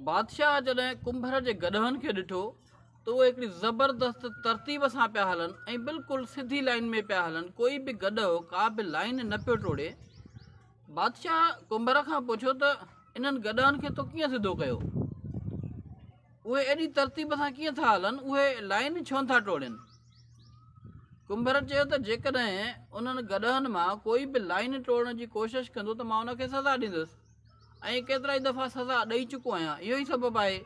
بادشاهه جڏهن ڪنڀر جي گڏهن کي ڏٺو ته اهي هڪڙي زبردست ترتيب سان پيا هلن ۽ بلڪل سڌي لائين ۾ پيا هلن، ڪوئي به گڏهه ڪا به لائين نه پيو ٽوڙي. بادشاهه ڪنڀر کان پڇيو ته انهن گڏهن کي تو ڪيئن سڌو ڪيو؟ اهي ايڏي ترتيب سان ڪيئن ٿا هلن؟ اهي لائين ڇو نٿا ٽوڙين؟ ڪنڀر چيو ته جيڪڏهن انهن گڏهن مان ڪوئي به لائين ٽوڙڻ جي ڪوشش ڪندو ته مان ان کي سزا ڏيندس. ۽ ڪيترائي دفعا سزا ڏئي چڪو آهيان. اهو ئي سبب آهي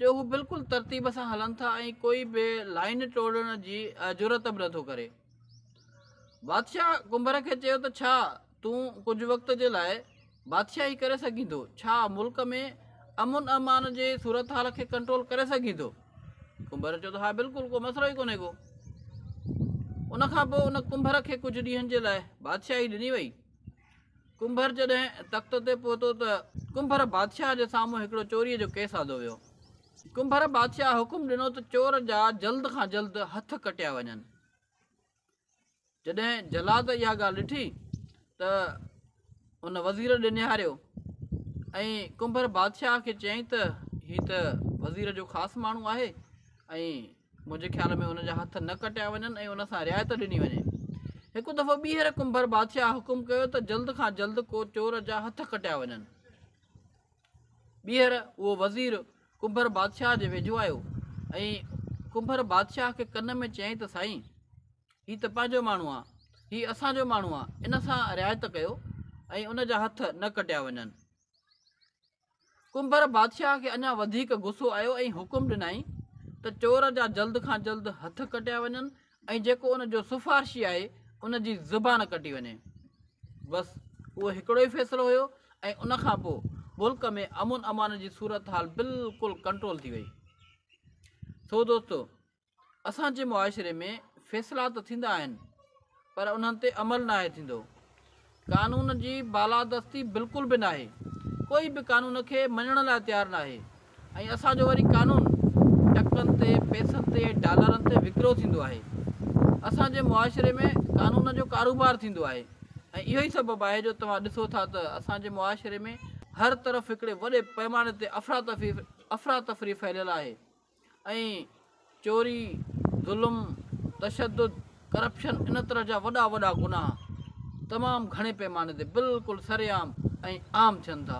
جو هو بلڪل ترتيب سان هلن ٿا ۽ ڪوئي به لائين ٽوڙڻ جي جرئت به نٿو ڪري. بادشاهه ڪنڀر کي چيو ته ڇا تون ڪجهه وقت جي لاء بادشاهي ڪري سگهين ٿو؟ ڇا ملڪ ۾ امن امان جي صورتحال کي ڪنٽرول ڪري سگهين ٿو؟ ڪنڀر چيو ته ها بلڪل ڪو مسئلو ئي ڪونهي ڪو. ان کان پوء ان ڪنڀر کي ڪجهه ڏينهن جي لاء بادشاهي ڏني وئي. ڪنڀر جڏهن تخت تي پهتو ته ڪنڀر بادشاهه جي سامهون هڪڙو چوريء جو ڪيس آندو ويو. ڪنڀر بادشاهه حڪم ڏنو ته چور جا جلد کان جلد هٿ ڪٽيا وڃن. جڏهن جلاد اها ڳالهه ڏٺي ته ان وزير ڏي نهاريو ۽ ڪنڀر بادشاهه کي چيائين ته هي ته وزير جو خاص ماڻهو آهي ۽ منهنجي خيال ۾ ان جا هٿ نه ڪٽيا وڃن ۽ ان سان رعايت ڏني وڃي. هڪ دفعو ٻيهر ڪنڀر بادشاهه حڪم ڪيو ته جلد کان جلد ڪو چور جا هٿ ڪٽيا وڃن. ٻيهر اهو وزير ڪنڀر بادشاهه جي ويجهو آيو ۽ ڪنڀر بادشاهه کي ڪن ۾ چيائين ته سائين! هي ته پنهنجو ماڻهو آ، هي اسان جو ماڻهو آ، ان سان رعايت ڪيو ۽ ان جا هٿ نه ڪٽيا وڃن. ڪنڀر بادشاهه کي اڃا وڌيڪ غصو آيو ۽ حڪم ڏنائين ته چور جا جلد کان جلد هٿ ڪٽيا وڃن ۽ جيڪو ان جو سفارشي آهي ان جي زبان ڪٽي وڃي. بس اهو هڪڙو ئي فيصلو هيو ۽ ان کان پوء ملڪ ۾ امن امان جي صورتحال بلڪل ڪنٽرول ٿي وئي. سو دوستو! اسان جي معاشري ۾ فيصلا ته ٿيندا آهن پر انهن تي عمل ناهي ٿيندو. قانون جي بالادستي بلڪل به ناهي. ڪوئي به قانون کي مڃڻ لاء تيار ناهي ۽ اسان جو وري قانون ٽڪن تي، پئسن تي ۽ ڊالرن تي وڪرو ٿيندو آهي. اسان جي معاشري ۾ قانون جو ڪاروبار ٿيندو آهي ۽ اهو ئي سبب آهي جو توهان ڏسو ٿا ته اسان جي معاشري ۾ هر طرف هڪڙي وڏي پئماني تي افراتفري ڦهليل آهي. ۽ چوري، ظلم، تشدد، ڪرپشن ان طرح جا وڏا وڏا گناهه تمام گهڻي پيماني تي بلڪل سرعام ۽ عام ٿين ٿا.